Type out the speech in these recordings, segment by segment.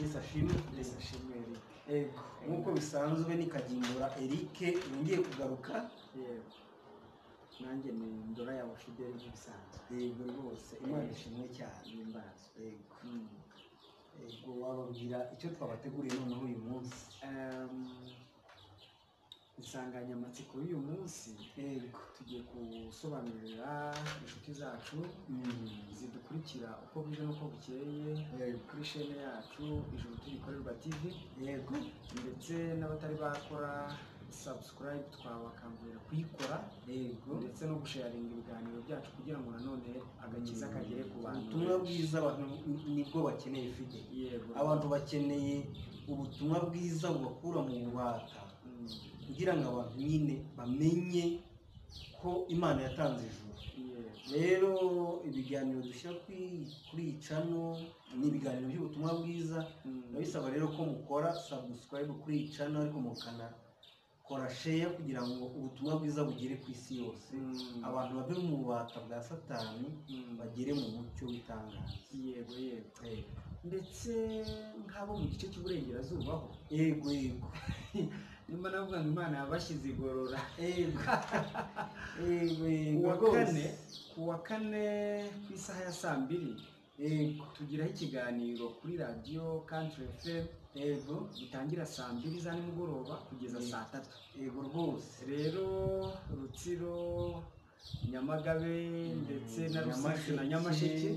Yesu ashimwe. Yesu ashimwe Eric. Yego, nk'uko bisanzwe ni Kagingura Eric yongeye kugaruka. Yego, nanjye ni Ndora yawe Fidele nk'ibisanzwe. Yego rwose, Imana ishimwe cyane. N'imbaraga. Yego. Yego, wababwira icyo twabateguriye noneho uyu munsi? Insanganyamatsiko y'uyu munsi, tugiye gusobanurira inshuti zacu zidukurikira uko bwije n'uko bukeye kuri shene yacu Ijuru Turikorerwa TV, ndetse n'abatari bakora subscribe twabakangurira kuyikora, ndetse no gusharinga ibiganiro byacu kugira ngo nanone agakiza kagere ku bantu Ubutumwa benshi. bwiza abantu nibwo bakeneye, Fide. Yego. Abantu bakeneye ubutumwa bwiza bubakura mu bubata, kugira ngo abantu nyine bamenye ko Imana yatanze ijuru. Rero ibiganiro dushyira kuri iyi channel ni ibiganiro by'ubutumwa bwiza. Bisaba rero ko mukora subscribe kuri iyi channel, ariko mukanakora share kugira ngo ubutumwa bwiza bugere ku isi yose, abantu bave mu bubata bwa Satani, bagere mu mucyo w'itangaza. Yego, ndetse nk'abo mu gice cy'uburengerazuba ho, yego yego nimba navuga ngo Imana yabashyize igorora. yego yego yego Kuwa rwose. kane, kuwa kane ku isaha ya saa 2, tugiraho ikiganiro kuri radiyo Country FM, gitangira saa 2 za nimugoroba kugeza saa 3. Yego rwose. Rero Rutsiro, Nyamagabe, ndetse na Rusizi na Nyamasheke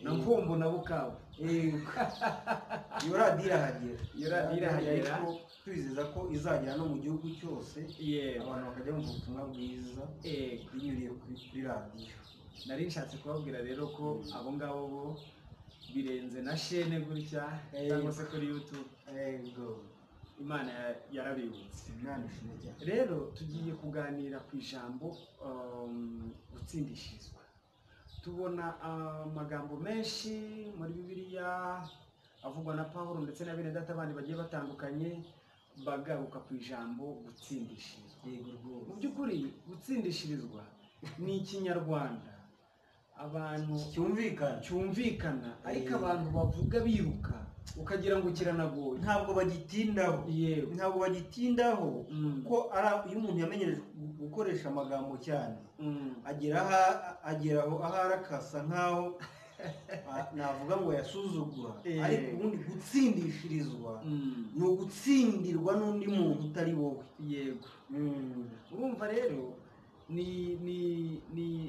na Nkombo na Bukavu. Yego, iyo radiyo irahagera. Iyo radiyo irahagera. Ariko twizeza ko izagera no mu gihugu cyose, abantu bakajya bumva ubutumwa bwiza binyuriye kuri radiyo. Nari nshatse kubabwira rero ko abo ngabo bo birenze na shene gutya cyangwa se kuri YouTube. Imana yarabibutse. Imana ishimwe cyane. Rero tugiye kuganira ku ijambo gutsindishirizwa. Tubona amagambo menshi muri Bibiliya avugwa na Pawulo ndetse na bene data bandi bagiye batandukanye bagaruka ku ijambo gutsindishirizwa. Yego rwose. Mu by'ukuri gutsindishirizwa ni Ikinyarwanda abantu cyumvikana. Cyumvikana, ariko abantu bavuga biruka ukagira ngo kiranagoye. Ntabwo bagitindaho. Ntabwo bagitindaho, ko ari iyo umuntu yamenyereje gukoresha amagambo cyane, agera aho ahari akasa nkaho navuga ngo yasuzugura. Ariko ubundi gutsindishirizwa ni ugutsindirwa n'undi muntu utari wowe. Yego. Urumva rero ni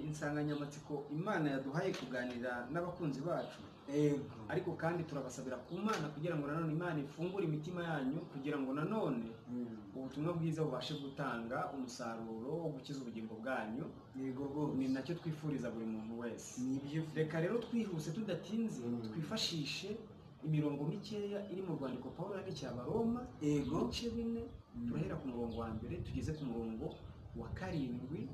insanganyamatsiko Imana yaduhaye kuganira n'abakunzi bacu, ariko kandi turabasabira ku Mana kugira ngo nanone Imana ifungure imitima yanyu, kugira ngo nanone ubutumwa bwiza bubashe gutanga umusaruro wo gukiza ubugingo bwanyu. Yego rwose. Ni nacyo twifuriza buri muntu wese. Nibyo. Reka rero twihuse tudatinze, twifashishe imirongo mikeya iri mu rwandiko Pawulo yandikiye Abaroma, ibice 4, turahera ku murongo wa mbere tugeze ku murongo wa 7.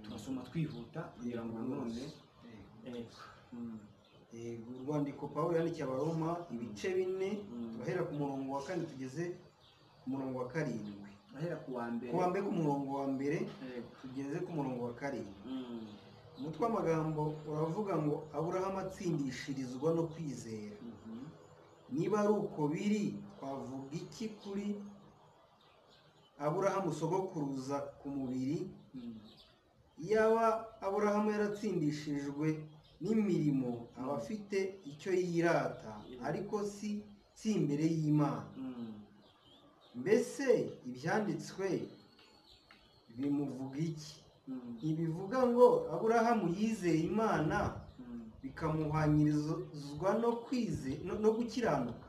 Turasoma twihuta kugira ngo nanone Yego, urwandiko Pawulo yandikiye Abaroma, ibice 4, turahera ku murongo wa kane tugeze ku murongo wa 7. Turahera ku wa mbere. Ku wa mbere, ku murongo wa mbere tugeze ku murongo wa 7. Umutwe w'amagambo uravuga ngo: "Aburahamu atsindishirizwa no kwizera." Niba ari uko biri, twavuga iki kuri Aburahamu sogokuruza ku mubiri? Iyaba Aburahamu yaratsindishijwe n'imirimo, aba afite icyo yirata, ariko si imbere y'Imana. Mbese ibyanditswe bimuvuga iki? Ntibivuga ngo: "Aburahamu yizeye Imana, bikamuhwanyirizwa no gukiranuka"?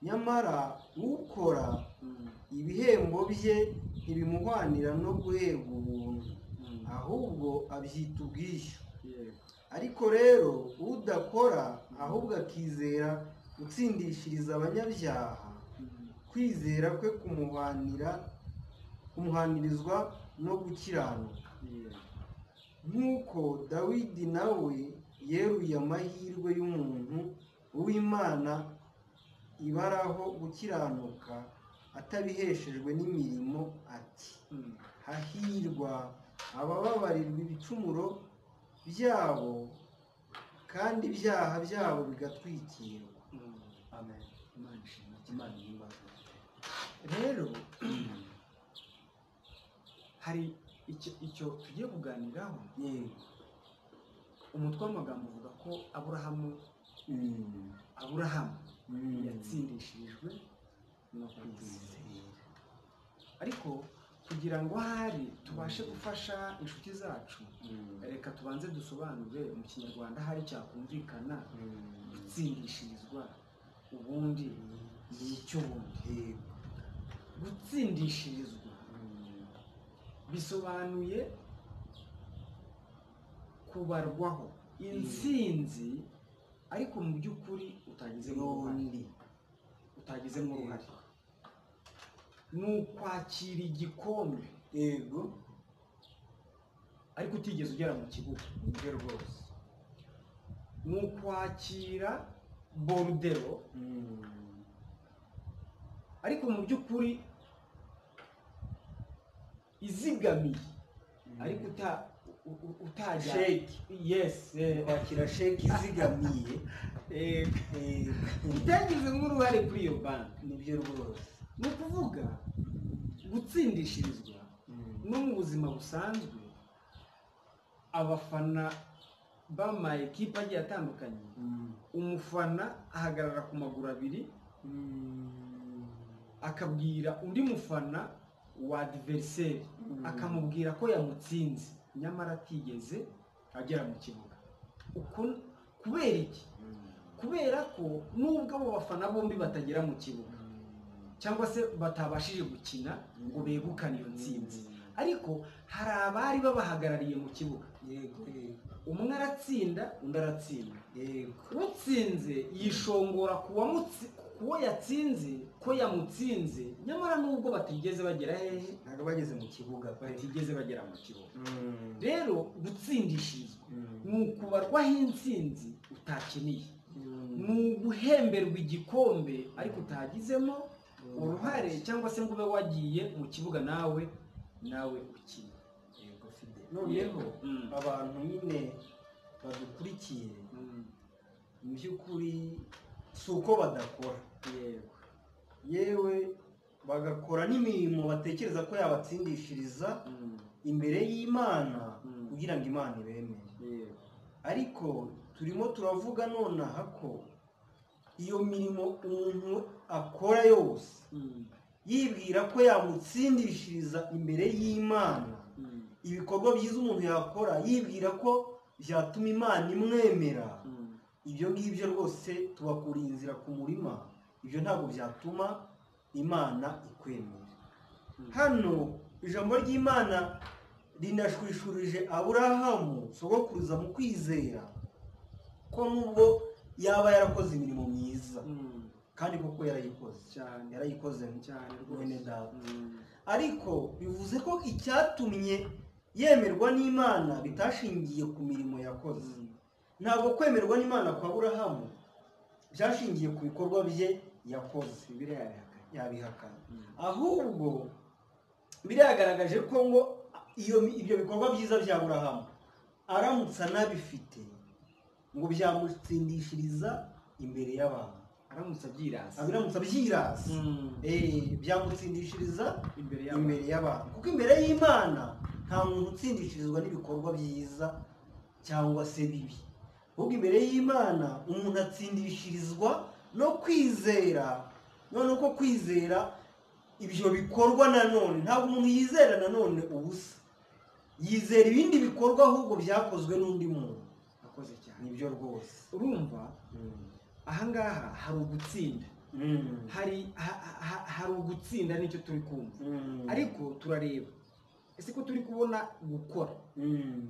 Nyamara ukora, ibihembo bye ntibimuhwanira no guherwa ubuntu, ahubwo abyita ubwishyu. Ariko rero udakora, ahubwo akizera gutsindishiriza abanyabyaha, kwizera kwe kumuhwanirizwa no gukiranuka. Nk'uko Dawidi nawe yeruye amahirwe y'umuntu uw'Imana ibaraho gukiranuka atabiheshejwe n'imirimo, ati: "Hahirwa abababarirwa ibicumuro byabo, kandi ibyaha byabo bigatwikirwa." Amen. Imana ihimbazwe. Rero hari icyo tugiye kuganiraho. Umutwe w'amagambo uvuga ko Aburahamu yatsindishirijwe no kwizera. Ariko kugira ngo ahari tubashe gufasha inshuti zacu, reka tubanze dusobanure mu Kinyarwanda hari cyakumvikana gutsindishirizwa ubundi ni icyo ubundi. Gutsindishirizwa bisobanuye kubarwaho intsinzi, ariko mu by'ukuri utagizemo uruhare. Ni ukwakira igikombe, yego, ariko utigeze ugera mu kibuga. Nibyo rwose. Ni ukwakira borudero, ariko mu by'ukuri izigamiye, ariko utajya sheki. Yes, kwakira sheki izigamiye utagizemo uruhare kuri iyo banki. Nibyo rwose. Ni ukuvuga gutsindishirizwa no mu buzima busanzwe, abafana b'ama ekipa agiye atandukanye, umufana ahagarara ku maguru abiri akabwira undi mufana wa adversaire, akamubwira ko yamutsinze nyamara atigeze agera mu kibuga. Kubera iki? Kubera ko nubwo abo bafana bombi batagera mu kibuga cyangwa se batabashije gukina ngo begukane iyo ntsinzi, ariko hari abari babahagarariye mu kibuga. Yego, umwe aratsinda undi aratsinda. Yego, utsinze yishongora kuwo yatsinze ko yamutsinze, nyamara nubwo batigeze bagera hehe, ntabwo bageze mu kibuga, batigeze bagera mu kibuga. Rero gutsindishirizwa ni ukubarwaho intsinzi utakiniye, ni uguhemberwa igikombe ariko utagizemo uruhare, cyangwa se ngo ube wagiye mu kibuga nawe ukina. Yego Fide. Noneho abantu nyine badukurikiye mu by'ukuri si uko badakora, yego, yewe bagakora n'imirimo batekereza ko yabatsindishiriza imbere y'Imana kugira ngo Imana ibemere. Ariko turimo turavuga nonaha ko iyo mirimo umuntu akora yose yibwira ko yamutsindishiriza imbere y'Imana, ibikorwa byiza umuntu yakora yibwira ko byatuma Imana imwemera, ibyo ngibyo rwose tubakuriye inzira ku murima, ibyo ntabwo byatuma Imana ikwemera. Hano ijambo ry'Imana rinashwishurije Aburahamu sogokuruza mu kwizera ko nubwo yaba yarakoze imirimo myiza, kandi koko yarayikoze cyane, yarayikoze cyane mwene rwose. Data. Ariko bivuze ko icyatumye yemerwa n'Imana bitashingiye ku mirimo yakoze. Ntabwo kwemerwa n'Imana kwa Aburahamu byashingiye ku bikorwa bye yakoze, Bibiliya yabihakana. Ahubwo biragaragaje ko ngo ibyo bikorwa byiza bya Aburahamu aramutse anabifite ngo byamutsindishiriza imbere y'abantu, aramutse abyirasa, aramutse abyirasa, byamutsindishiriza imbere y'abantu, kuko imbere y'Imana nta muntu utsindishirizwa n'ibikorwa byiza cyangwa se bibi. Ahubwo imbere y'Imana umuntu atsindishirizwa no kwizera. None uko kwizera ibyo bikorwa nanone, ntabwo umuntu yizera nanone ubusa, yizera ibindi bikorwa ahubwo byakozwe n'undi muntu. Akoze cyane. Nibyo rwose. Urumva ahangaha hari ugutsinda, hari ugutsinda nicyo turi kumva, ariko turareba ese ko turi kubona gukora,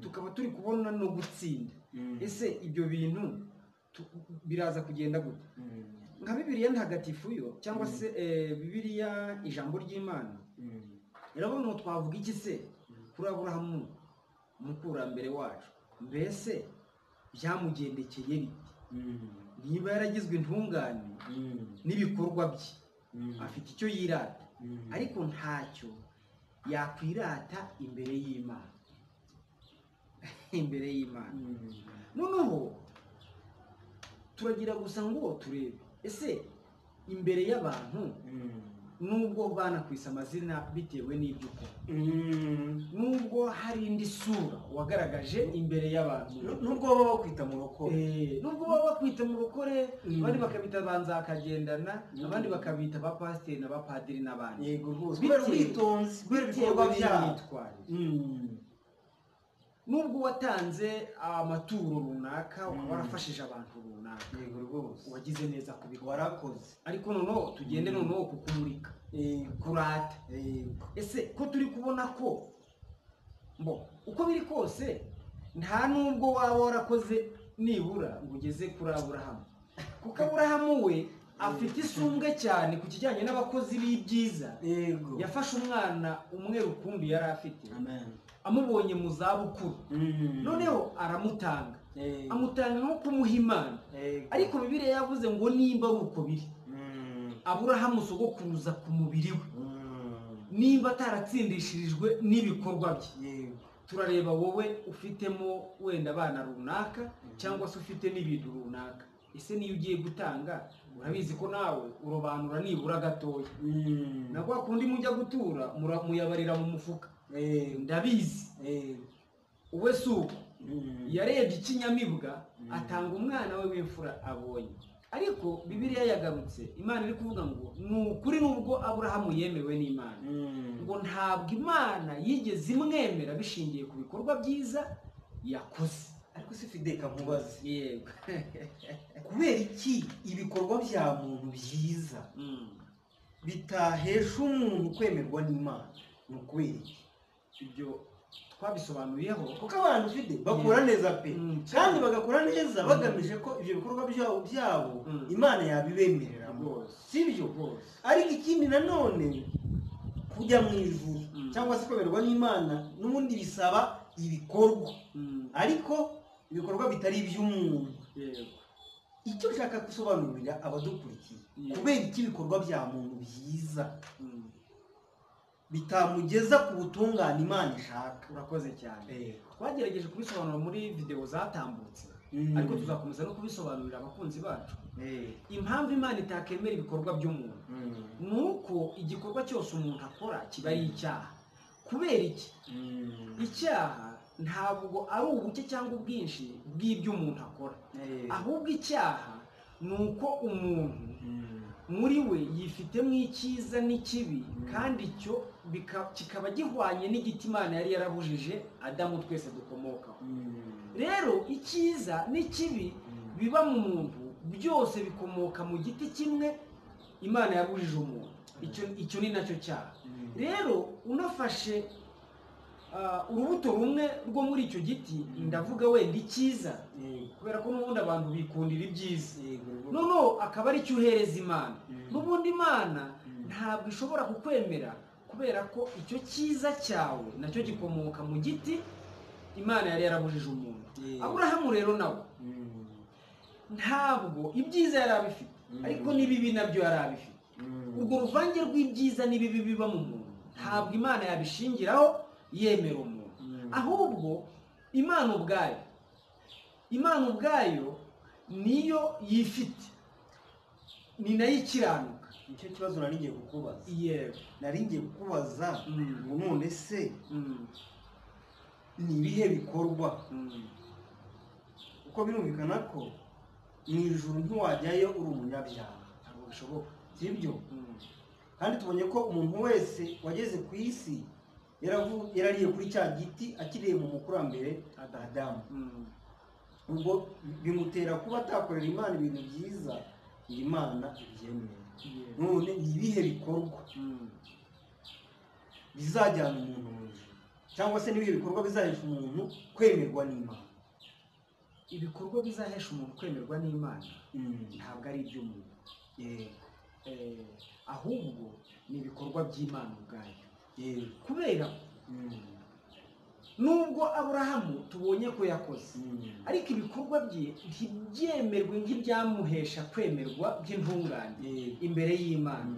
tukaba turi kubona no gutsinda, ese ibyo bintu biraza kugenda gute? Nka Bibiliya ntagatifu yo cyangwa se Bibiliya ijambo ry'Imana iravuga ngo twavuga iki se kuri Aburahamu umukurambere wacu? Mbese byamugendekeye bite? Niba yaragizwe intungane n'ibikorwa bye, afite icyo yirata, ariko ntacyo yakwirata imbere y'Imana. Imbere y'Imana. Noneho turagira gusa ngo turebe ese Imbere y'abantu nubwo banakwise amazina bitewe n'ibyo ukora, nubwo hari indi sura wagaragaje imbere y'abantu, nubwo baba bakwita murokore, nubwo baba bakwita murokore, abandi bakabita banzakagendana, abandi bakabita abapasiteri n'abapadiri n'abandi. Yego rwose, kubera ubwitonzi, kubera ibikorwa byabo. Nubwo watanze amaturo runaka, ukaba warafashije abantu runaka, yego rwose, wagize neza kubikora, warakoze. Ariko noneho tugende noneho kukumurika, kurata. Ese ko turi kubona ko mbo uko biri kose nta nubwo waba warakoze nibura ngo ugeze kuri Aburahamu, kuko Aburahamu we afite isumbwe cyane ku kijyanye n'abakozi b'ibyiza. Yego, yafashe umwana umwe rukumbi yari afite, amubonye mu zabukuru, noneho aramutanga, amutanga nko kumuha Imana. Ariko Bibiliya yavuze ngo nimba ari uko biri, Aburahamu sogokuruza ku mubiri we, nimba ataratsindishirijwe n'ibikorwa bye. Turareba wowe ufitemo wenda abana runaka cyangwa se ufite n'ibintu runaka, ese niyo ugiye gutanga urabizi ko nawe urobanura nibura gatoya, na kwa kundi mujya gutura muyabarira mu mufuka. Ndabizi uwe si uko yarebye ikinyamibwa atanga umwana we w'imfura abonye. Ariko Bibiliya yagarutse, Imana iri kuvuga ngo ni ukuri nubwo Aburahamu yemewe n'Imana, ngo ntabwo Imana yigeze imwemera bishingiye ku bikorwa byiza yakoze. Ariko si Fideka nkubaze, yego, kubera iki ibikorwa bya muntu byiza bitahesha umuntu kwemerwa n'Imana? Ni ukubera iki? Ibyo twabisobanuyeho, kuko abantu Fide bakora neza pe, kandi bagakora neza bagamije ko ibyo bikorwa byabo Imana yabibemereramo, sibyo? Ariko ikindi nanone, kujya mu ijuru cyangwa se kwemerwa n'Imana n'ubundi bisaba ibikorwa, ariko ibikorwa bitari iby'umuntu. Icyo nshaka gusobanurira abadukurikiye, kubera iki ibikorwa bya muntu byiza bitamugeza ku butungane Imana ishaka? Urakoze cyane. Twagerageje kubisobanura muri video zatambutse, ariko tuzakomeza no kubisobanurira abakunzi bacu. Impamvu Imana itakemera ibikorwa by'umuntu ni uko igikorwa cyose umuntu akora kiba ari icyaha. Kubera iki? Icyaha ntabwo ari ubuke cyangwa ubwinshi bw'ibyo umuntu akora, ahubwo icyaha ni uko umuntu muri we yifitemo icyiza n'ikibi, kandi icyo kikaba gihwanye n'igiti Imana yari yarabujije Adamu twese dukomokaho. Rero icyiza n'ikibi biba mu muntu byose bikomoka mu giti kimwe Imana yabujije umuntu. Icyo ni nacyo cyaha. Rero unafashe urubuto rumwe rwo muri icyo giti, ndavuga wenda icyiza, kubera ko n'ubundi abantu bikundira ibyiza, noneho akaba ari cyo uhereza Imana. N'ubundi Imana ntabwo ishobora kukwemera, kubera ko icyo cyiza cyawe nacyo gikomoka mu giti Imana yari yarabujije umuntu. Aburahamu rero nawe ntabwo ibyiza yari abifite, ariko n'ibibi nabyo yari abifite. Urwo ruvange rw'ibyiza n'ibibi biba mu muntu ntabwo Imana yabishingiraho yemera umuntu, ahubwo Imana ubwayo, Imana ubwayo niyo yifite, ni nayo ikiranuka. Nicyo kibazo nari ngiye kukubaza. Yego, nari ngiye kukubaza ngo none se ni ibihe bikorwa? Kuko birumvikana ko mu ijuru ntiwajyayo uri umunyabyaha, ntabwo bishoboka, sibyo? Kandi tubonye ko umuntu wese wageze ku isi yarariye kuri cya giti akiriye mu mukurambere Adamu, ubwo bimutera kuba atakorera Imana ibintu byiza Imana ibyemera. None ni ibihe bikorwa bizajyana umuntu mu ijuru, cyangwa se n'ibihe bikorwa bizahesha umuntu kwemerwa n'Imana? Ibikorwa bizahesha umuntu kwemerwa n'Imana ntabwo ari iby'umuntu, ahubwo ni ibikorwa by'Imana ubwayo. Kubera nubwo Aburahamu tubonye ko yakoze, ariko ibikorwa bye ntibyemerwe nk'ibyamuhesha kwemerwa by'intungane imbere y'Imana.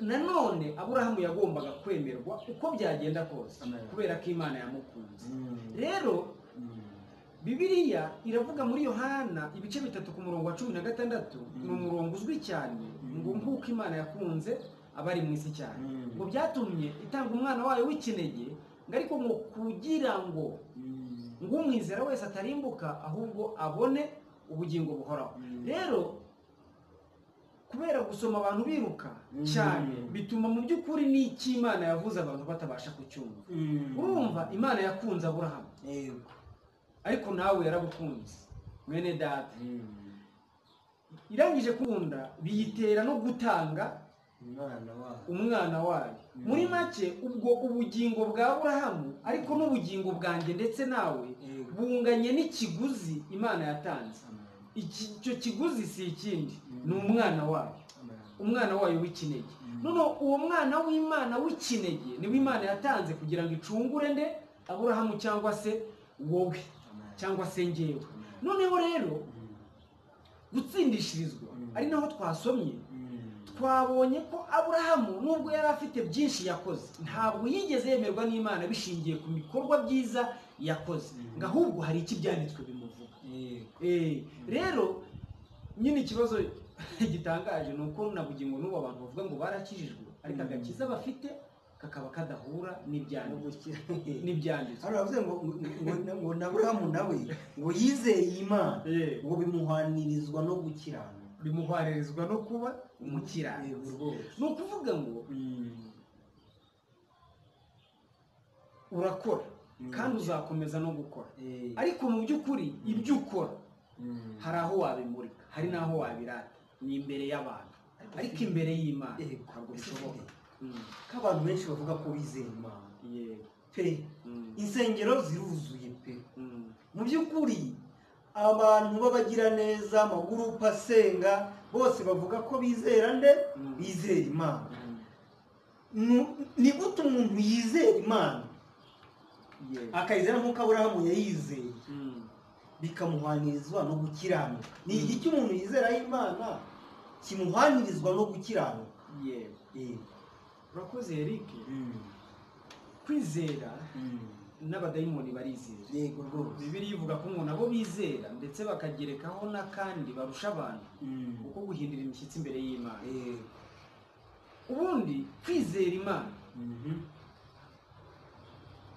Nanone Aburahamu yagombaga kwemerwa uko byagenda kose, kubera ko Imana yamukunze. Rero Bibiliya iravuga muri Yohana ibice 3 ku murongo wa 16, ni umurongo uzwi cyane, ngo nk'uko Imana yakunze abari mu isi cyane, ngo byatumye itanga umwana wayo w'ikinege, ngo ariko ngo kugira ngo ngo umwizera wese atarimbuka ahubwo abone ubugingo buhoraho. Rero kubera gusoma abantu biruka cyane bituma mu by'ukuri n'iki Imana yavuze abantu batabasha kucyumva. Urumva Imana yakunze Aburahamu, ariko nawe yaragukunze mwene data. Irangije kunda biyitera no gutanga umwana wayo. Muri make ubwo ubugingo bwa Aburahamu ariko n'ubugingo bwanjye ndetse nawe bunganye n'ikiguzi Imana yatanze. Icyo kiguzi si ikindi, ni umwana wayo, umwana wayo w'ikinege. Noneho uwo mwana w'Imana w'ikinege niwe Imana yatanze kugira ngo icungure nde? Aburahamu cyangwa se wowe cyangwa se njyewe. Noneho rero gutsindishirizwa ari naho twasomye, twabonye ko Aburahamu nubwo yari afite byinshi yakoze, ntabwo yigeze yemerwa n'Imana bishingiye ku bikorwa byiza yakoze, ngo ahubwo hari iki byanditswe bimuvuga. Rero nyine ikibazo gitangaje ni uko na bugingo n'ubu abantu bavuga ngo barakijijwe, ariko agakiza bafite kakaba kadahura n'ibyanditswe. Hano bavuze ngo ngo na Aburahamu nawe ngo yizeye Imana, ngo bimuhanirizwa no gukiranuka, bimuhanirizwa no kuba umukiranutsi. Ni ukuvuga ngo urakora kandi uzakomeza no gukora, ariko mu by'ukuri ibyo ukora hari aho wabimurika, hari n'aho wabirata, ni imbere y'abantu, ariko imbere y'Imana ntabwo bishoboka. Ko abantu benshi bavuga ko bizeye Imana pe, insengero ziruzuye pe. Mu by'ukuri abantu b'abagira neza, amagurupe asenga, bose bavuga ko bizera nde? Bizera Imana. Ni gute umuntu yizera Imana akayizera nk'uko Aburahamu yayizeye, bikamuhanirizwa no gukiranuka? Ni igiki umuntu yizera Imana kimuhanirizwa no gukiranuka? Yego. Urakoze Eric. Kwizera n'abadayimoni barizera. Yego rwose. Bibiliya ivuga ko umuntu abo bizera ndetse bakagerekaho n'akandi barusha abantu uko guhindura imishyitsi imbere y'Imana. Ubundi kwizera Imana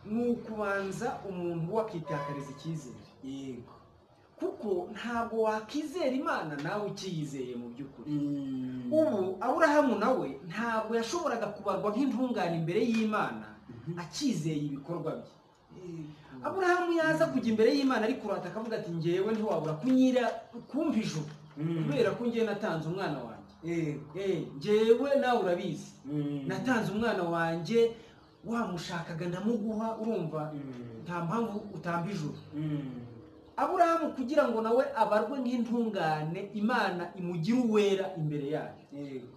ni ukubanza umuntu wakitakariza icyizere. Yego. Kuko ntabwo wakizera Imana nawe ukiyizeye mu by'ukuri. Ubu Aburahamu nawe ntabwo yashoboraga kubarwa nk'intungane imbere y'Imana akizeye ibikorwa bye. Aburahamu yaza kujya imbere y'Imana ari kurata akavuga ati ngewe ntiwabura kunyira kumpa ijuru kubera ko ngewe natanze umwana wanjye. Ngewe nawe urabizi, natanze umwana wanjye, wamushakaga ndamuguha, urumva nta mpamvu utamba ijuru. Aburahamu kugira ngo nawe abarwe nk'intungane Imana imugire uwera imbere yayo,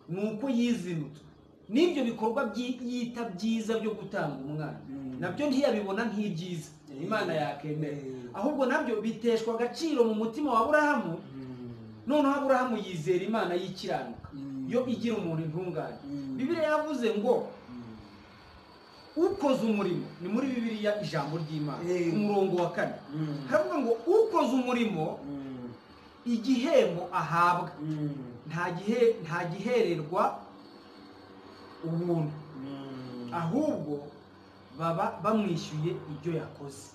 nuko yizinutswe n'ibyo bikorwa yita byiza byo gutanga umwana, nabyo ntiyabibona nk'ibyiza Imana yakemera, ahubwo nabyo biteshwa agaciro mu mutima wa Aburahamu. Noneho Aburahamu yizera Imana y'ikiranuka yo igira umuntu intungane. Bibiliya yavuze ngo ukoze umurimo, ni muri Bibiliya ijambo ry'Imana umurongo wa 4, haravuga ngo ukoze umurimo igihembo ahabwa nta gihererwa ubuntu, ahubwo baba bamwishyuye ibyo yakoze.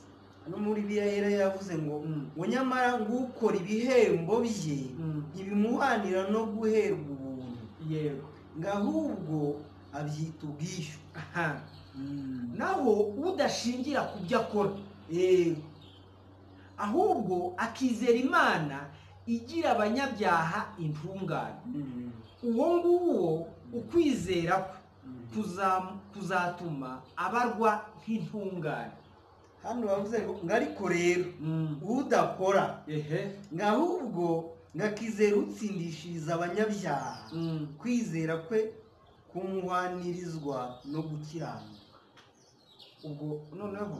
No muri Bibiliya yera yavuze ngo ngo nyamara ngukora ibihembo bye ntibimuhanira no guherwa ubuntu. Yego. Ngahubwo abyita ubwishyu. Naho udashingira ku byo akora, ahubwo akizera Imana igira abanyabyaha intungane, uwo nguwo ukwizera kwe kuzatuma abarwa nk'intungane. Hano bavuze ngo ariko rero udakora, ngahubwo ngakizera utsindishiriza abanyabyaha, kwizera kwe kumuhanirizwa no gukiranuka. Ubwo noneho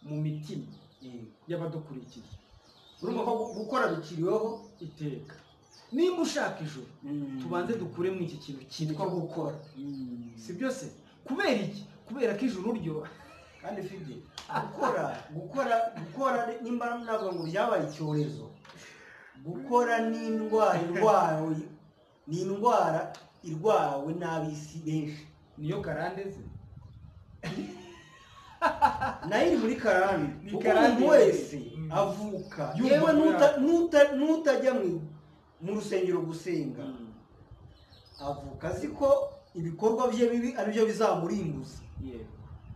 mu mitima y'abadukurikiye urumva ko gukora bikiriweho iteka. Nimba ushaka ijuru tubanze dukure mu iki kintu cyitwa gukora, si byo se? Kubera iki? Kubera ko ijuru ryo Kandi Fide, gukora nimba navuga ngo byabaye icyorezo, gukora ni indwara irwawe, ni indwara irwawe n'ab'isi benshi. Niyo karande ze nayo iri muri karande, kuko umuntu wese avuka yewe n'utajya mu rusengero gusenga avuka azi ko ibikorwa bye bibi aribyo bizamurimbuza,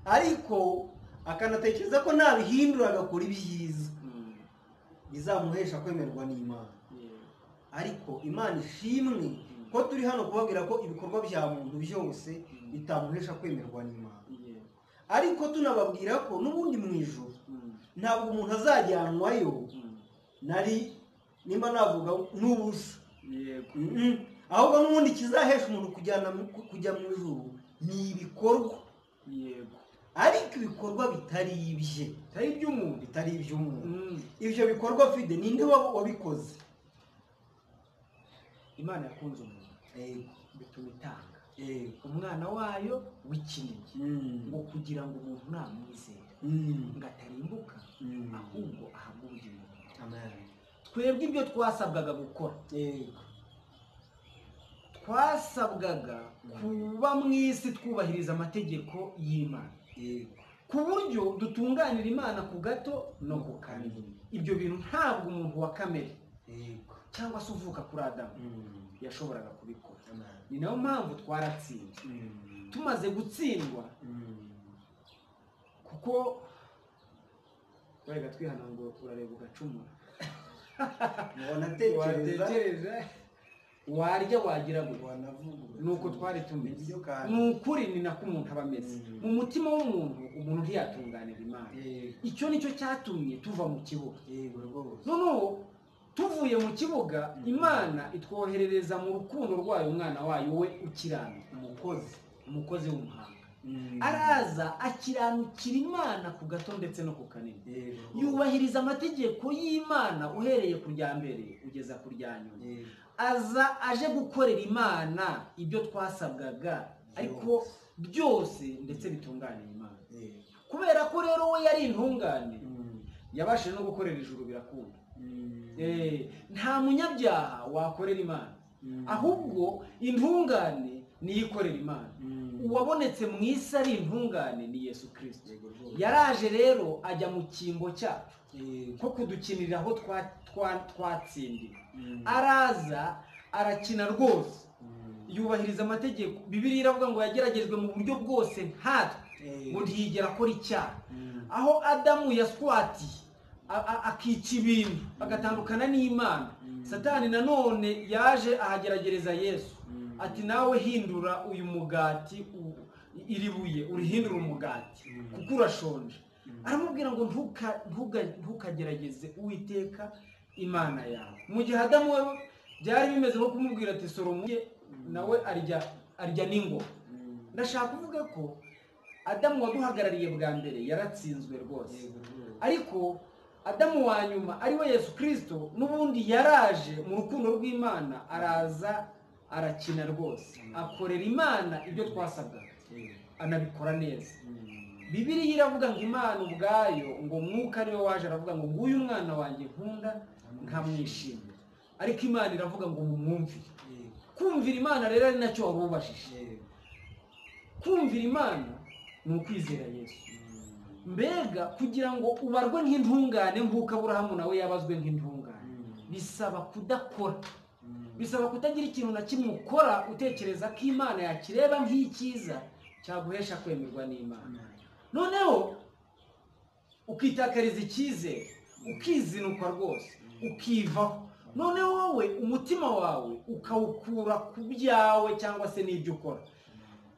ariko akanatekereza ko nabihindura agakora ibyiza bizamuhesha kwemerwa n'Imana. Ariko Imana ishimwe ko turi hano kubabwira ko ibikorwa bya muntu byose bitamuhesha kwemerwa n'Imana, ariko tunababwira ko n'ubundi mu ijuru ntabwo umuntu azajyanwayo nari nimba navuga n'ubusa, ahubwo n'ubundi kizahesha umuntu kujya mu ijuru ni ibikorwa. Ariko ibikorwa bitari ibye, bitari iby'umuntu, ibyo bikorwa Fide ninde wabikoze? Imana yakunze umuntu bituma itanga umwana wayo w'ikinege ngo kugira ngo umuntu namwizere ngo atarimbuka ahubwo ahabwe ubugingo. Twebwe ibyo twasabwaga gukora, twasabwaga kuba mu isi twubahiriza amategeko y'Imana ku buryo dutunganira Imana ku gato no ku kanini. Ibyo bintu ntabwo umuntu wa kamere cyangwa se uvuka kuri Adamu yashoboraga kubikora. Ni nayo mpamvu twaratsinzwe. Tumaze gutsindwa, kuko warega twihana ngo urareba ugacumura, wanatekereza warya wagira ngo nuko twari tumeze. Ni ukuri ni nako umuntu aba ameze mu mutima w'umuntu, umuntu ntiyatunganira Imana. Icyo nicyo cyatumye tuva mu kibuga. Noneho tuvuye mu kibuga, Imana itwoherereza mu rukundo rwayo umwana wayo we ukiranuka, umukozi w'umuhanga. Araza akiranukira Imana ku gato ndetse no ku kanini, yubahiriza amategeko y'Imana uhereye ku rya mbere ugeza ku rya nyuma. Aza aje gukorera Imana ibyo twasabwaga ariko byose ndetse bitunganiye Imana. Kubera ko rero we yari intungane, yabashije no gukorera ijuru birakunda. Nta munyabyaha wakorera Imana, ahubwo intungane niyo ikorera Imana. Uwabonetse mu isi ari intungane ni Yesu Kristo. Yaraje rero ajya mu cyimbo cyacu nko kudukinira aho twatsindiwe. Araza arakina rwose, yubahiriza amategeko. Bibiliya iravuga ngo yageragejwe mu buryo bwose nkatwe, ngo ntiyigera akora icyaha. Aho Adamu yaswatiye akica ibintu agatandukana n'Imana, Satani nanone yaje ahageragereza Yesu ati nawe hindura uyu mugati, iri buye urihindura umugati kuko urashonje. Aramubwira ngo ntukagerageze Uwiteka Imana yawe. Mu gihe Adamu we byari bimeze nko kumubwira ati soromu nawe arya n'ingoma. Ndashaka kuvuga ko Adamu waduhagarariye bwa mbere yaratsinzwe rwose, ariko Adamu wa nyuma ari we Yesu Kristo n'ubundi yaraje mu rukundo rw'Imana, araza arakina rwose, akorera Imana ibyo twasabwaga, anabikora neza. Bibiliya iravuga ngo Imana ubwayo ngo Mwuka niwe waje aravuga ngo nguyu umwana wanjye nkunda nkamwishimira. Ariko Imana iravuga ngo mumwumvire. Kumvira Imana rero ari nacyo wari ubashije. Kumvira Imana ni ukwizera Yesu. Mbega kugira ngo ubarwe nk'intungane nk'uko Aburahamu nawe yabazwe nk'intungane, bisaba kudakora, bisaba kutagira ikintu na kimwe ukora utekereza ko Imana yakireba nk'icyiza cyaguhesha kwemerwa n'Imana. Noneho ukitakariza icyizere, ukizinukwa rwose, ukivaho. Noneho wowe umutima wawe ukawukura ku byawe cyangwa se n'ibyo ukora,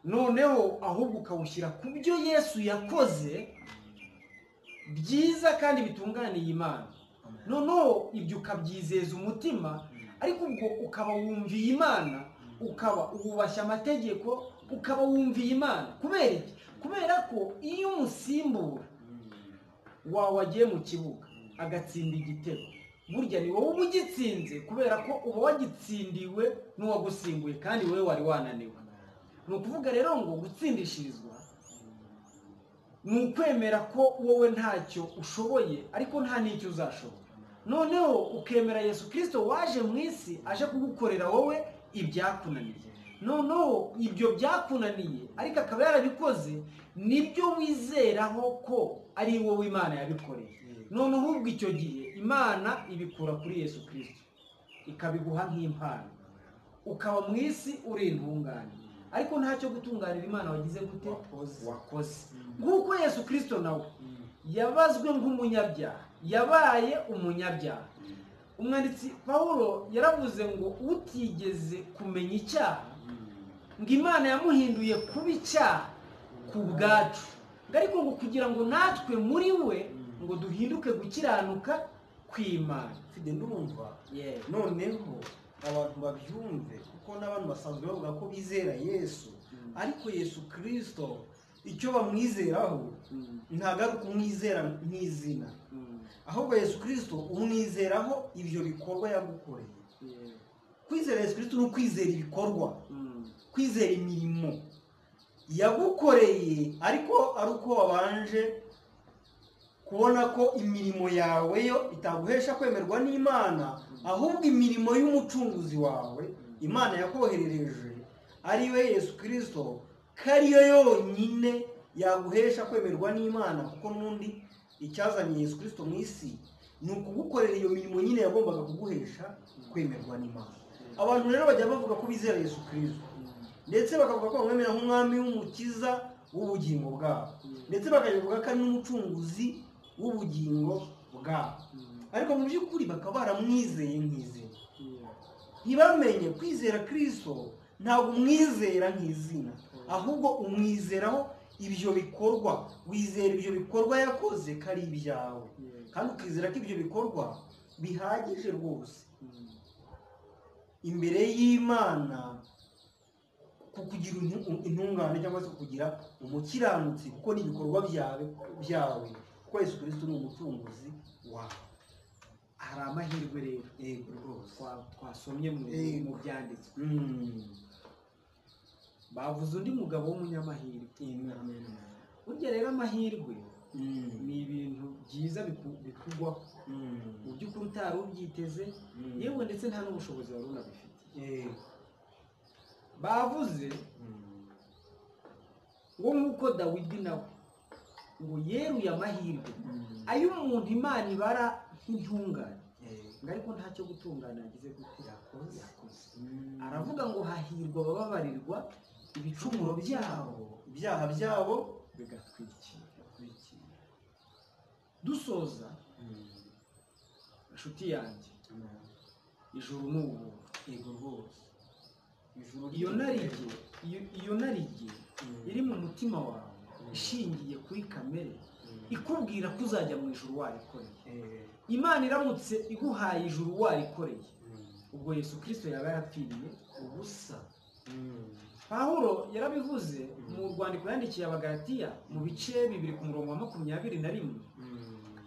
noneho ahubwo ukawushyira ku byo Yesu yakoze byiza kandi bitunganiye Imana. Noneho ibyo ukabyizeza umutima, ariko ubwo ukaba wumviye Imana, ukaba wubashye amategeko, ukaba wumviye Imana. Kubera iki? Kubera ko iyo umusimbura wawe agiye mu kibuga agatsinda igitego, burya ni wowe uba ugitsinze, kubera ko uba wagitsindiwe n'uwagusimbuye kandi wowe wari wananiwe. Ni ukuvuga rero ngo gutsindishirizwa Ni ukwemera ko wowe ntacyo ushoboye ariko nta n'icyo uzashobora. Noneho ukemera Yesu Kristo waje mu isi aje kugukorera wowe ibyakunaniye. Noneho ibyo byakunaniye ariko akaba yarabikoze, nibyo wizeraho ko ari wowe Imana yabikoreye. Noneho ubwo icyo gihe Imana ibikura kuri Yesu Kristo ikabiguha nk'impano, ukaba mu isi uri intungane ariko ntacyo gutunganira Imana wagize gute? Wakoze. Nk'uko Yesu Kristo nawe yabazwe nk'umunyabyaha, yabaye umunyabyaha. Umwanditsi Pawulo yaravuze ngo utigeze kumenya icyaha, ngo Imana yamuhinduye kuba icyaha ku bwacu, ariko ngo kugira ngo natwe muri we ngo duhinduke gukiranuka kw'Imana. Fide ndumva noneho abantu babyumve, kuko n'abantu basanzwe bavuga ko bizera Yesu, ariko Yesu Kristo icyo bamwizeraho ntabwo ari ukumwizera nk'izina, ahubwo Yesu Kristo umwizeraho ibyo bikorwa yagukoreye. Kwizera Yesu Kristo ni ukwizera ibikorwa, kwizera imirimo yagukoreye, ariko ari uko wabanje kubona ko imirimo yawe yo itaguhesha kwemerwa n'Imana, ahubwo imirimo y'umucunguzi wawe Imana yakoherereje ari we Yesu Kristo, ko ariyo yonyine yaguhesha kwemerwa n'Imana. Kuko n'undi icyazanye Yesu Kristo mu isi ni ukugukorera iyo mirimo nyine yagombaga kuguhesha kwemerwa n'Imana. Abantu rero bajya bavuga ko bizera Yesu Kristo, ndetse bakavuga ko bamwemera nk'umwami w'umukiza w'ubugingo bwabo, ndetse bakavuga ko ari n'umucunguzi w'ubugingo bwabo, ariko mu by'ukuri bakaba baramwizeye nk'izina. Ntibamenye kwizera Kristo ntabwo umwizera nk'izina, ahubwo umwizeraho ibyo bikorwa, wizera ibyo bikorwa yakoze ko ari ibyawe, kandi ukizera ko ibyo bikorwa bihagije rwose imbere y'Imana kukugira intungane cyangwa se kukugira umukiranutsi, kuko ni ibikorwa byawe, kuko Yesu Kristo ni umucunguzi wawe. Hari amahirwe rero twasomye mu byanditswe. Bavuze undi mugabo w'umunyamahirwe. Burya rero amahirwe ni ibintu byiza bikugwaho mu by'ukuri utari ubyiteze, yewe ndetse nta n'ubushobozi wari unabifitiye. Bavuze ngo nk'uko Dawidi nawe ngo yeruye amahirwe ay'umuntu Imana ibara nk'intungane, ariko ntacyo gutungana yagize gute? Yakoze. Aravuga ngo hahirwa abababarirwa ibicumuro byabo, ibyaha byabo bigatwikira. Dusoza, inshuti yanjye, ijuru ni ubuntu. Yego rwose. Iyo narige iri mu mutima wawe ishingiye kuri kamere ikubwira ko uzajya mu ijuru warikoreye. Imana iramutse iguhaye ijuru warikoreye, ubwo Yesu Kristo yaba yarapfiriye ubusa. Pawulo yarabivuze mu rwandiko yandikiye Abagalatiya mu bice 2 ku murongo wa 21.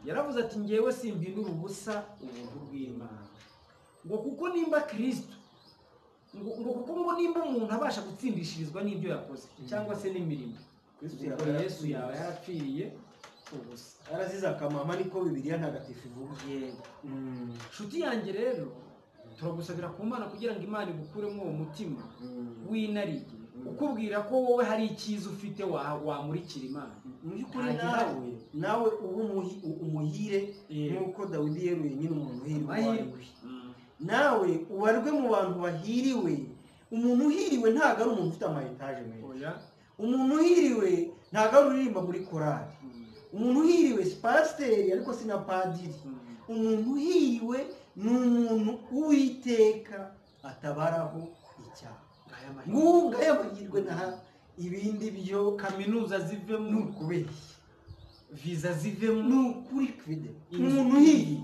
Yaravuze ati ngewe simpindura ubusa ubuntu bw'Imana, ngo kuko nimba Kristo, ngo kuko ngo nimba umuntu abasha gutsindishirizwa n'ibyo yakoze cyangwa se n'imirimo, ubwo Yesu yaba yarapfiriye ubusa. Yarazize akamama, niko Bibiliya ntagatifu ivuga. Yego. Nshuti yanjye rero, turagusabira ku Mana kugira ngo Imana igukuremo uwo mutima w'inarijye ukubwira ko wowe hari icyiza ufite wamurikira Imana. Mu by'ukuri nawe uba umuhire nk'uko Dawidi yeruye nyine umuntu uhirwa, nawe ubarwe mu bantu bahiriwe. Umuntu uhiriwe ntabwo ari umuntu ufite ama etaje menshi, umuntu uhiriwe ntabwo ari uririmba muri korali, umuntu uhiriwe si pasiteri ariko si na padiri, umuntu uhiriwe ni umuntu Uwiteka atabaraho icyaha. Ngubwo aya mahirwe naha ibindi byo kaminuza zivemo ni ukubeshya, viza zivemo ni ukuri. Fide umuntu uhiriwe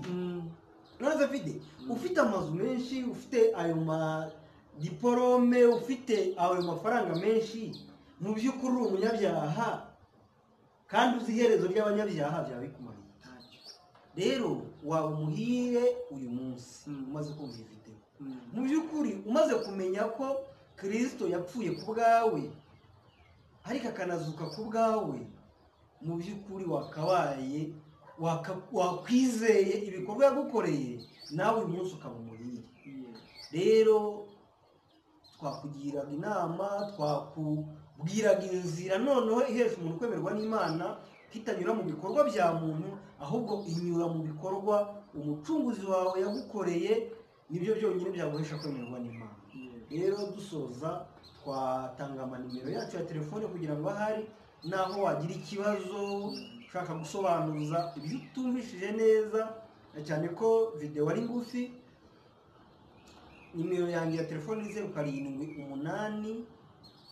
none Fide ufite amazu menshi, ufite ayo madiporome, ufite ayo mafaranga menshi, mu by'ukuri uri umunyabyaha kandi uzi iherezo ry'abanyabyaha byaba bikumariye. Rero waba umuhire uyu munsi umaze kumva iyi video, mu by'ukuri umaze kumenya ko Kristo yapfuye ku bwawe ariko akanazuka ku bwawe, Mu by'ukuri wakabaye wakwizeye ibikorwa yagukoreye, nawe uyu munsi ukaba umuhire. Rero twakugiraga inama, twakubwiraga inzira noneho ihesha umuntu kwemerwa n'Imana, kitanyura mu bikorwa bya muntu, ahubwo inyura mu bikorwa umucunguzi wawe yagukoreye, nibyo byonyine byaguhesha kwemerwa n'Imana. Rero dusoza twatanga amanimero yacu ya telefone kugira ngo ahari naho wagira ikibazo ushaka gusobanuza ibyo utumvishije neza, cyane ko video ari ngufi. Nimero yanjye ya telefone ni 0 7 8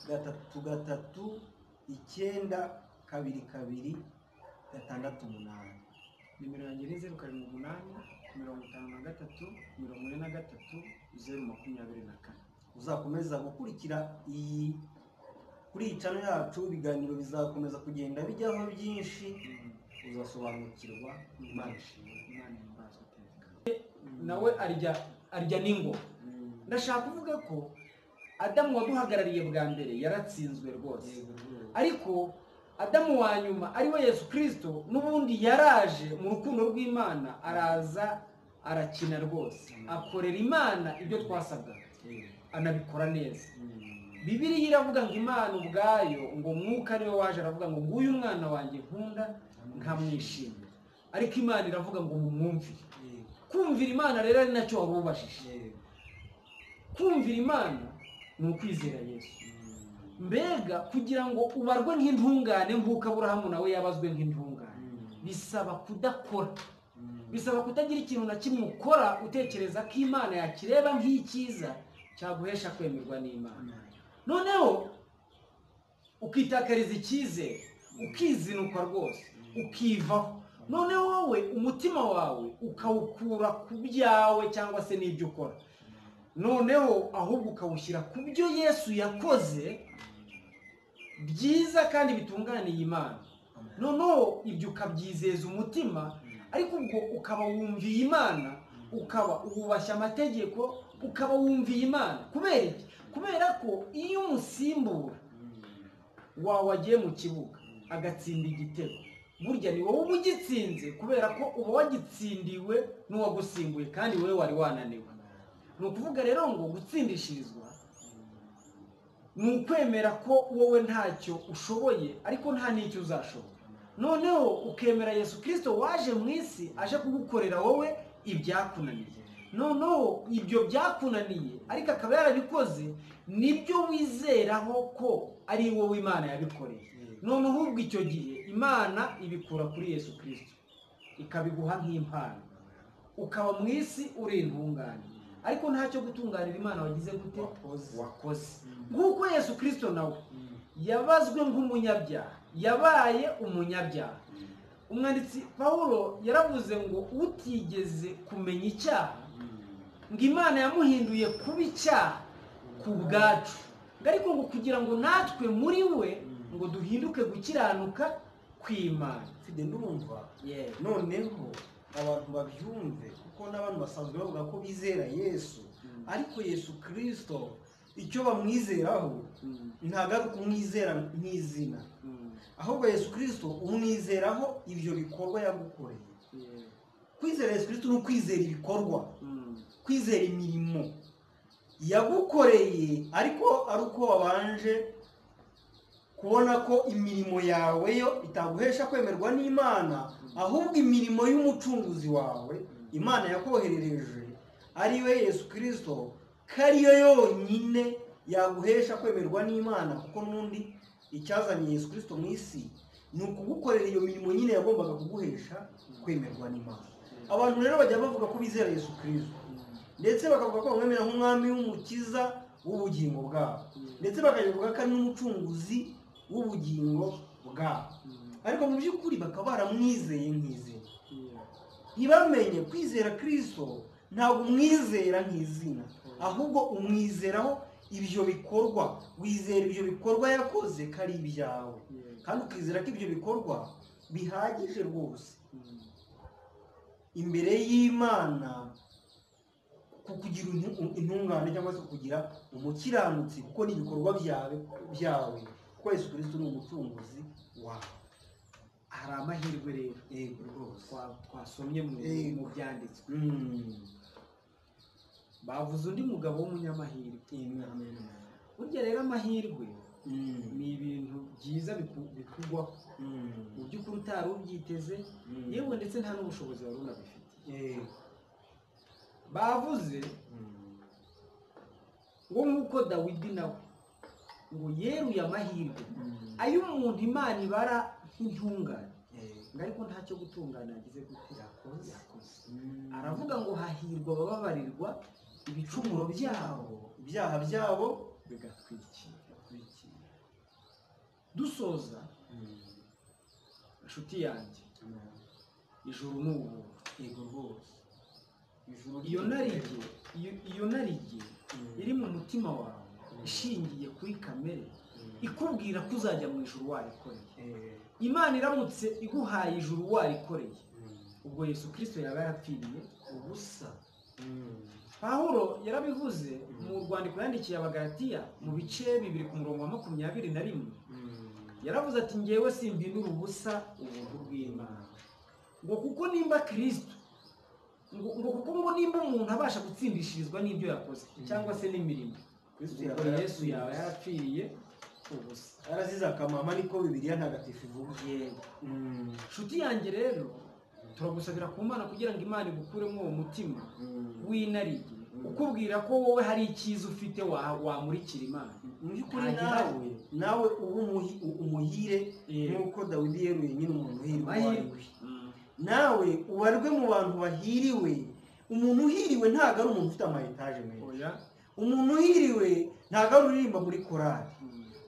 3 3 9 2 2 6 8. Nimero yanjye ni 0 7 8 53 43 0 24. Uzakomeza gukurikira iyi kuri iyi channel yacu, ibiganiro bizakomeza kugenda bijyaho byinshi, uzasobanukirwa. Imana ishimwe, Imana ihimbazwe iteka. Nawe arya n'ingoma. Ndashaka kuvuga ko Adamu waduhagarariye bwa mbere yaratsinzwe rwose, ariko Adamu wa nyuma ari we Yesu Kristo n'ubundi yaraje mu rukundo rw'Imana, araza arakina rwose, akorera Imana ibyo twasabwaga, anabikora neza. Bibiliya iravuga ngo Imana ubwayo, ngo Mwuka niwe waje aravuga ngo nguyu umwana wanjye nkunda nkamwishimira. Ariko Imana iravuga ngo mumwumvire. Kumvira Imana rero ari nacyo wari ubajije. Kumvira Imana ni ukwizera Yesu. Mbega kugira ngo ubarwe nk'intungane nk'uko Aburahamu nawe yabazwe nk'intungane, bisaba kudakora, bisaba kutagira ikintu na kimwe ukora utekereza ko Imana yakireba nk'icyiza cyaguhesha kwemerwa n'Imana. Noneho ukitakariza icyizere, ukizinukwa rwose, ukivaho. Noneho wowe umutima wawe ukawukura ku byawe cyangwa se n'ibyo ukora, noneho ahubwo ukawushyira ku byo Yesu yakoze byiza kandi bitunganiye Imana. Noneho ibyo ukabyizeza umutima, ariko ubwo ukaba wumviye Imana, ukaba wubashye amategeko, ukaba wumviye Imana. Kubera iki? Kubera ko iyo umusimbura wawe agiye mu kibuga agatsinda igitego, burya ni wowe uba ugitsinze, kubera ko uba wagitsindiwe n'uwagusimbuye kandi wowe wari wananiwe. Ni ukuvuga rero ngo gutsindishirizwa ni ukwemera ko wowe ntacyo ushoboye, ariko nta n'icyo uzashobora. Noneho ukemera Yesu Kristo waje mu isi aje kugukorera wowe ibyakunaniye. Noneho ibyo byakunaniye ariko akaba yarabikoze, nibyo wizeraho ko ari wowe Imana yabikoreye. Noneho ubwo icyo gihe Imana ibikura kuri Yesu Kristo ikabiguha nk'impano, ukaba mu isi uri intungane, ariko ntacyo gutunganira Imana wagize gute? Wakoze. Nk'uko Yesu Kristo nawe yabazwe nk'umunyabyaha, yabaye umunyabyaha. Umwanditsi Pawulo yaravuze ngo utigeze kumenya icyaha, ngo Imana yamuhinduye kuba icyaha ku bwacu, ariko ngo kugira ngo natwe muri we ngo duhinduke gukiranuka kw'Imana. Fide ndumva noneho abantu babyumve, kuko n'abantu basanzwe bavuga ko bizera Yesu, ariko Yesu Kristo icyo bamwizeraho ntabwo ari ukumwizera nk'izina, ahubwo Yesu Kristo umwizeraho ibyo bikorwa yagukoreye. Kwizera Yesu Kristo ni ukwizera ibikorwa, kwizera imirimo yagukoreye, ariko ari uko wabanje kubona ko imirimo yawe yo itaguhesha kwemerwa n'Imana, ahubwo imirimo y'umucunguzi wawe Imana yakoherereje ari we Yesu Kristo, ko ariyo yonyine yaguhesha kwemerwa n'Imana. Kuko n'undi icyazanye Yesu Kristo mu isi ni ukugukorera iyo mirimo nyine yagombaga kuguhesha kwemerwa n'Imana. Abantu rero bajya bavuga ko bizera Yesu Kristo, ndetse bakavuga ko bamwemera nk'umwami w'umukiza w'ubugingo bwabo, ndetse bakavuga ko ari n'umucunguzi w'ubugingo bwabo, ariko mu by'ukuri bakaba baramwizeye nk'izina. Ntibamenye kwizera Kristo ntabwo umwizera nk'izina, ahubwo umwizeraho ibyo bikorwa, wizera ibyo bikorwa yakoze ko ari ibyawe, kandi ukizera ko ibyo bikorwa bihagije rwose imbere y'Imana kukugira intungane cyangwa se kukugira umukiranutsi, kuko ni ibikorwa byawe, kuko Yesu Kristo ni umucunguzi wawe. Hari amahirwe rero Yego rwose. Twasomye mu byanditswe. Bavuze undi mugabo w'umunyamahirwe. Burya rero amahirwe ni ibintu byiza bikugwaho mu by'ukuri utari ubyiteze, yewe ndetse nta n'ubushobozi wari unabifitiye. Bavuze ngo nk'uko Dawidi nawe ngo yeruye amahirwe ay'umuntu Imana ibara nk'intungane, ngo ariko ntacyo gutungana yagize gute yakoze. Aravuga ngo hahirwa abababarirwa ibicumuro byabo, ibyaha byabo bigatwikira. Dusoza, inshuti yanjye, ijuru ni ubuntu. Yego rwose. Iyo narige iri mu mutima wawe ishingiye kuri kamere ikubwira ko uzajya mu ijuru warikoreye. Imana iramutse iguhaye ijuru warikoreye, ubwo Yesu Kristo yaba yarapfiriye ubusa. Pawulo yarabivuze mu rwandiko yandikiye Abagalatiya mu bice 2 ku murongo wa 21. Yaravuze ati ngewe simpindura ubusa ubuntu bw'Imana, ngo kuko nimba Kristo ngo kuko ngo nimba umuntu abasha gutsindishirizwa n'ibyo yakoze cyangwa se n'imirimo, Yesu yaba yarapfiriye ubusa, yarazize akamama. Niko Bibiliya ntagatifu ivuga. Yego. Nshuti yanjye rero, turagusabira ku Mana kugira ngo Imana igukuremo uwo mutima w'inarijye ukubwira ko wowe hari icyiza ufite wamurikira Imana. Mu by'ukuri nawe uba umuhire nk'uko Dawidi yeruye nyine umuntu uhirwa, nawe ubarwe mu bantu bahiriwe. Umuntu uhiriwe ntabwo ari umuntu ufite ama etaje menshi. Umuntu uhiriwe ntabwo ari uririmba muri korali.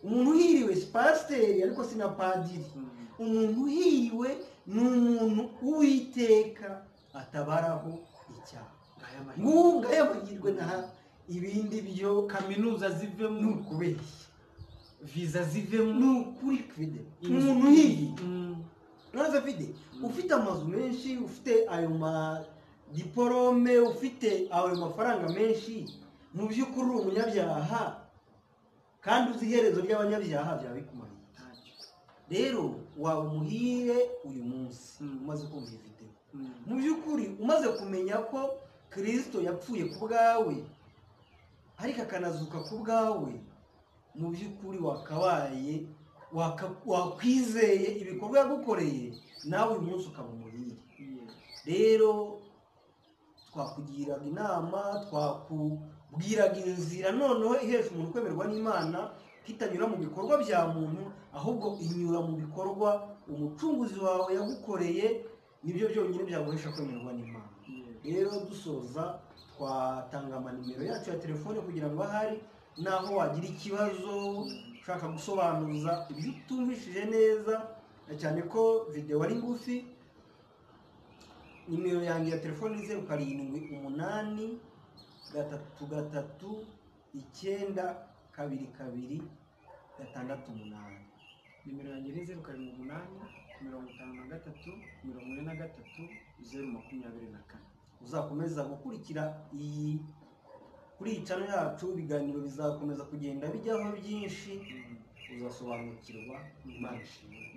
Umuntu uhiriwe si pasiteri ariko si na padiri. Umuntu uhiriwe ni umuntu Uwiteka atabaraho icyaha. Ngaya amahirwe naha ibindi byo kaminuza zivemo ni ukubeshya, viza zivemo ni ukuri kwide. Umuntu uhiriwe none fide ufite amazu menshi, ufite ayo madiporome, ufite ayo mafaranga menshi, mu by'ukuri uri umunyabyaha kandi uzi iherezo ry'abanyabyaha byaba bikumariye. Rero waba umuhire uyu munsi umaze kumva iyi video. Mu by'ukuri umaze kumenya ko Kristo yapfuye ku bwawe ariko akanazuka ku bwawe, mu by'ukuri wakabaye wakwizeye ibikorwa yagukoreye, nawe uyu munsi ukaba umuhire. Rero twakugiraga inama, twakubwiraga inzira noneho ihesha umuntu kwemerwa n'Imana, kitanyura mu bikorwa bya muntu, ahubwo inyura mu bikorwa umucunguzi wawe yagukoreye, nibyo byonyine byaguhesha kwemerwa n'Imana. Rero dusoza twatanga amanimero yacu ya telefone kugira ngo ahari naho wagira ikibazo ushaka gusobanuza ibyo utumvishije neza, cyane ko video ari ngufi. Nimero yanjye ya telefone ni 0 7 8 3 3 9 2 2 6 8. Nimero yanjye ni 0 7 8 53 43 0 24. Uzakomeza gukurikira iyi kuri iyi channel yacu, ibiganiro bizakomeza kugenda bijyaho byinshi, uzasobanukirwa. Imana ishimwe.